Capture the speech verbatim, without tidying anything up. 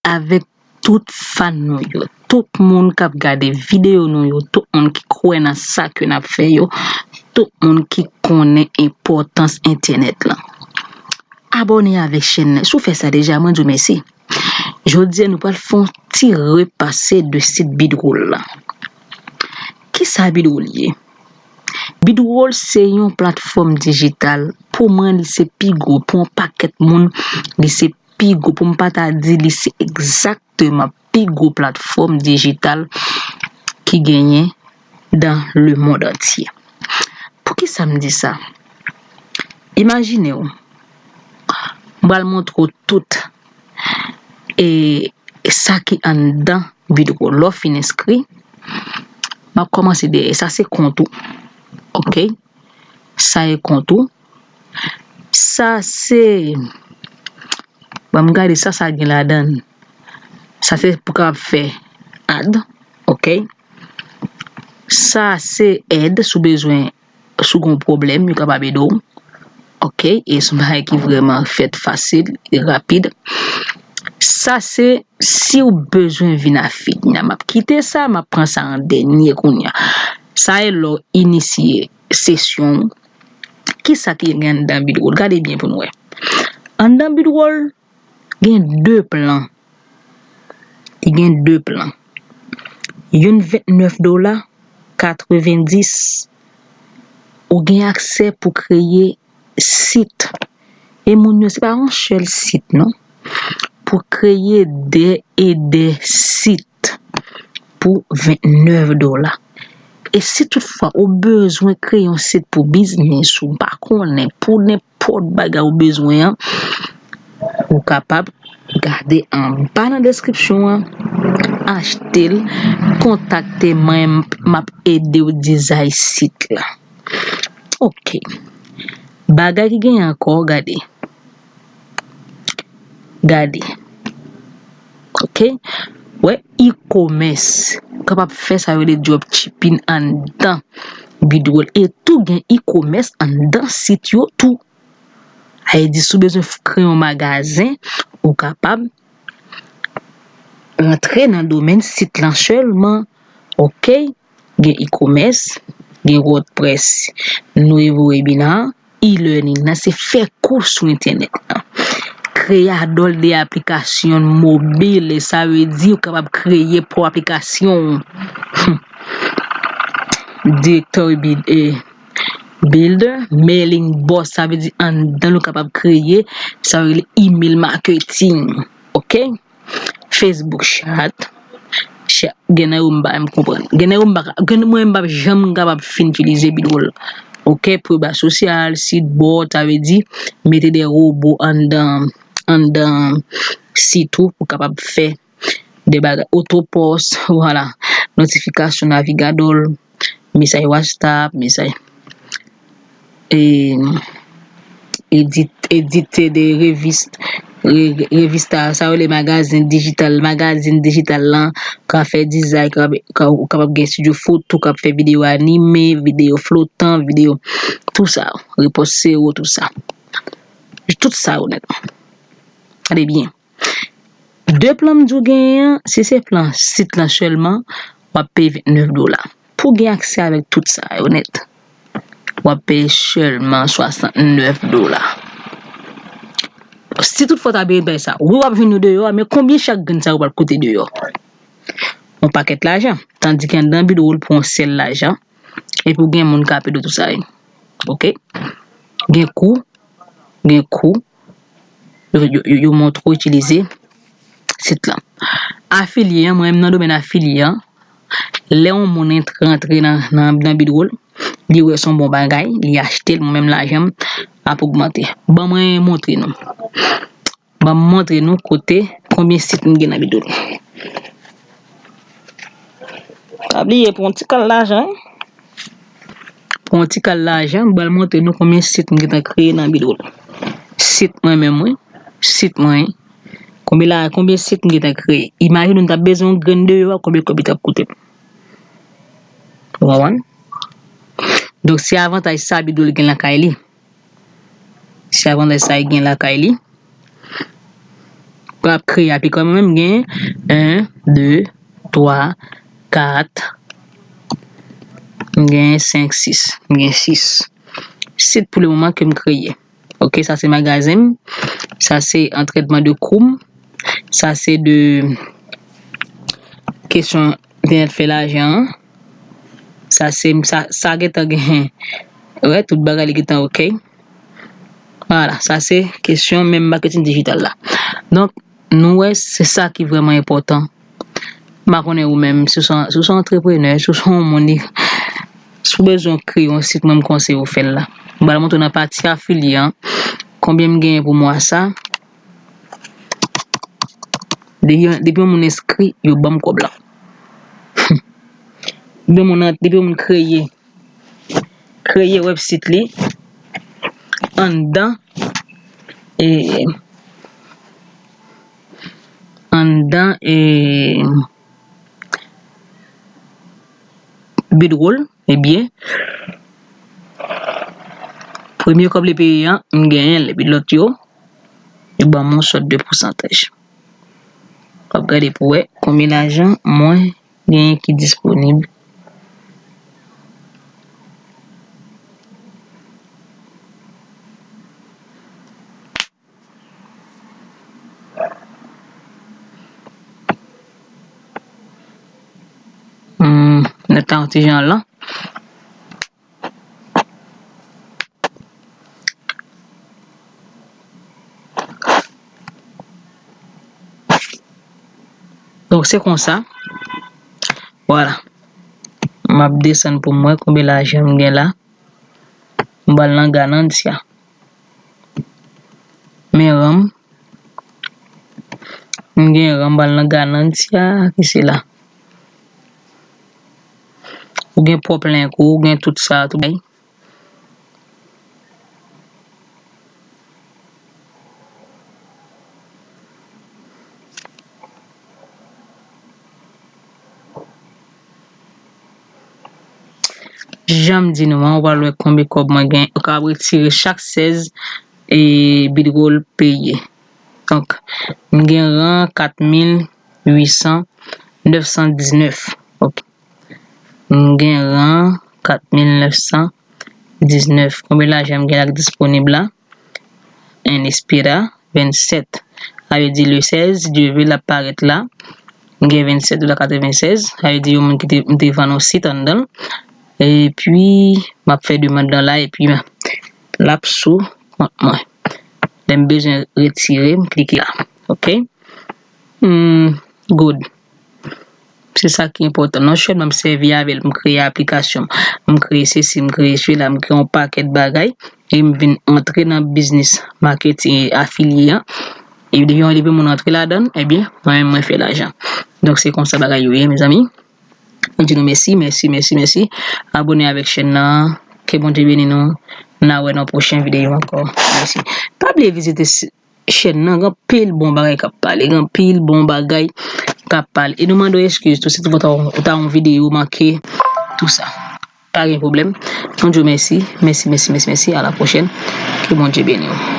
avèk tout fan nou yo, tout moun k ap gade videyo nou yo, tout moun ki kwè nan sa ke n ap fè yo, tout moun ki konnen enpòtans entènèt lan. Abòne avèk chèn nan. Si w fè sa deja, mwen di w mèsi. Jodi a, nou pral fè yon ti repase de sit Bidroll la. Kisa Bidroll ye? Bidroll se yon platfòm dijital. Pou mwen, li se pi gwo. Pou yon pakèt moun, li se pi gwo. Pou m pa ta di li se egzakteman pi gwo platfòm dijital ki genyen dans le monde entier. Poukisa m di sa? Imajine w, m pral montre w tout e sa ki anndan Bidroll. Lè w fin enskri, m ap kòmanse dèyè. Sa se kont ou. Oke? Sa e kont ou. Sa se, ban m gade sa sa gen ladan l. Sa se pou kapab fè ad. Oke? Sa se èd si w bezwen, si w gen yon pwoblèm, yo kapab ede w. Oke? E se yon bagay ki vrèman fèt fasil e rapid. Sa se si w bezwen vin afilye. M ap kite sa, m ap pran sa an dènye kounye a. Sa e lè w inisye sesyon w. Kisa ki gen anndan Bidroll? Gade byen pou n wè. Anndan Bidroll, gen de plan. Li gen de plan. Youn vennèf dola, katrevendis. Ou gen aksè pou kreye sit. E moun yo, se pa yon sèl sit, non. Pou kreye de e de sit pou vennèf dola. E si toutfwa ou bezwen kreye yon sit pou biznis ou, pa konnen, pou nenpòt bagay ou bezwen an, ou kapab gade anba nan deskripsyon an, achte l, kontakte mwen, m ap ede w dizay sit la. Oke. Bagay ki genyen ankò, gade. Gade. Oke? Wè, e-commerce. Ou kapab fè sa yo rele dropshipping anndan Bidroll. E tou gen e-commerce anndan sit yo tou. Sa vle di, si w bezwen f-, kreye yon magazen, ou kapab rantre nan domèn sit lan sèlman. Oke? Gen e-commerce, gen WordPress, Nuevo Webinar, e-learning lan, se fè kou sou entènèt lan. Creador de aplicación móviles, sa vle di ou kapab kreye pwòp aplikasyon w. Directory build-, eh, builder, mailing boss, sa vle di anndan l ou kapab kreye, sa yo rele email marketing. Oke? Facebook chat. Cha-, gen nan yo m pa menm konprann. Gen nan yo m pa ka, gen mwen m p ap janm kapab fin itilize Bidroll. Oke, pweba sosyal, sit bòt, sa vle di, mete de wobo anndan, anndan sit ou pou kapab fè de bagay. Otopòs, vwala. Notifikasyon, navigadò, mesaj WhatsApp, mesaj, e, edit-, edite de revis-, re-, revista, sa yo rele magazin dijital, magazin dijital lan, ka fè dizay, ka, ka, ou kapab gen estidyo foto, ka fè videyo anime, videyo flotan, videyo, tou sa, repòs sewo, tou sa. Tout sa, onètman. Gade byen. De plan m di w genyen an, si se plan sit lan sèlman, w ap peye vennèf dola. Pou w gen aksè avèk tout sa yo nèt, w ap peye sèlman swasantnèf dola. Si toutfwa w ta bezwen bay sa, wi, w ap jwenn yo deyò a, men konbyen chak grenn sa yo pral koute deyò? Yon pakèt lajan. Tandike anndan Bidroll pou yon sèl lajan, epi w gen moun k ap ede w tou sa yo. Oke? Gen kou, gen kou, yo, yo, yo, yo montre w itilize sit lan. Afilye an, mwen menm nan domèn afilye an, lè yon moun ent-, rantre nan, nan, nan Bidroll, li wè se yon bon bagay, li achte l, mwen menm lajan m ap ogmante. Ban mwen montre nou. Ban m montre nou kote, konbyen sit m gen nan Bidroll. Pa bliye, pou yon ti kal lajan, wi. Pou yon ti kal lajan, m pral montre nou konbyen sit m gentan kreye nan Bidroll. Sit mwen menm, wi. Sit mwen, wi. Konbyen la, konbyen sit m gentan kreye? Imajine nou t ap bezwen yon grenn deyò a, konbyen kòb li t ap koute m? Ou konprann? Donk, se avantaj sa Bidroll gen lakay li. Se avantaj sa li gen lakay li. Pou ap kreye aplikasyon, mwen menm gen en, de, twa, kat, m gen senk, sis. M gen sis sit pou le moman ke m kreye. Ok, sa se magazen m. Sa se antrènman de kou m. Sa se de kesyon entènèt fè lajan an. Sa se sa, sa gentan gen. Wè, tout bagay li gentan ok. Vwala, sa se kesyon menm maketin dijital la. Donk, nou wè, se sa ki vrèman enpòtan. M pa konnen ou menm, si w se, si w se yon antreprenè, si w se yon moun, si w bezwen kreye yon sit, mwen m konseye w fè l la. M pral montre w nan pati afilye an, konbyen m genyen pou mwa sa. Depi, depi yon moun enskri, yo ban m kòb la. Depi yon moun, depi yon moun kreye, kreye website li anndan, e, anndan, e, Bidroll, ebyen, premye kòb li peye an, m genyen l, epi lòt yo, yo ban m yon sòt de pousantaj. W ap gade pou wè konbyen lajan mwen genyen ki disponib. Hmm, nèt la yon ti jan lan. Donk, se konsa. Vwala. M ap desann pou m wè konbyen lajan m gen la. M pral nan Ganancia. Men ran m. M gen ran m pral nan Ganancia, ki se la. Ou gen pwòp link ou, ou gen tout sa, tout bagay. Jan m di nou an, ou pral wè konbyen kòb mwen gen. Ou ka retire chak sèz e Bidroll peye. Donk, m gen ran kat mil uit san nèf san diznèf. Ok. M gen ran kat mil nèf san diznèf. Konbyen lajan m gen la k disponib la? En espera, vennsèt. Sa vle di le sèz, si Dye vle, l ap parèt la. M gen vennsèt dola katrevennsèz. Sa vle di yon moun ki te, m te vann yon sit anndan l. Epi, m ap fè demann lan la, epi l ap sou kont mwen. Lè m bezwen retire, m klike la. Ok? Hmm, good. Se sa ki enpòtan. Non sèlman m sèvi avè l, m kreye aplikasyon, m kreye sesi, m kreye sela, m kreye yon pakèt bagay, e m vin antre nan biznis maketin afilye an. E depi, depi moun antre ladan l, ebyen, mwen menm mwen fè lajan. Donk, se konsa bagay yo ye, mezanmi. Mwen di nou mèsi, mèsi, mèsi, mèsi. Abone avèk chèn nan. Ke Bondye beni nou. N a wè nan pwochen videyo ankò. Mèsi. Pa bliye vizite si- chèn nan, gen anpil bon bagay k ap pale, gen anpil bon bagay k ap pale. E nou mande w eskiz tou, si toutan ou ta yon videyo manke, tou sa. Pa gen pwoblèm. Nou di w mèsi, mèsi, mèsi, mèsi, mèsi. A la pwochèn. Ke Bondye beni w.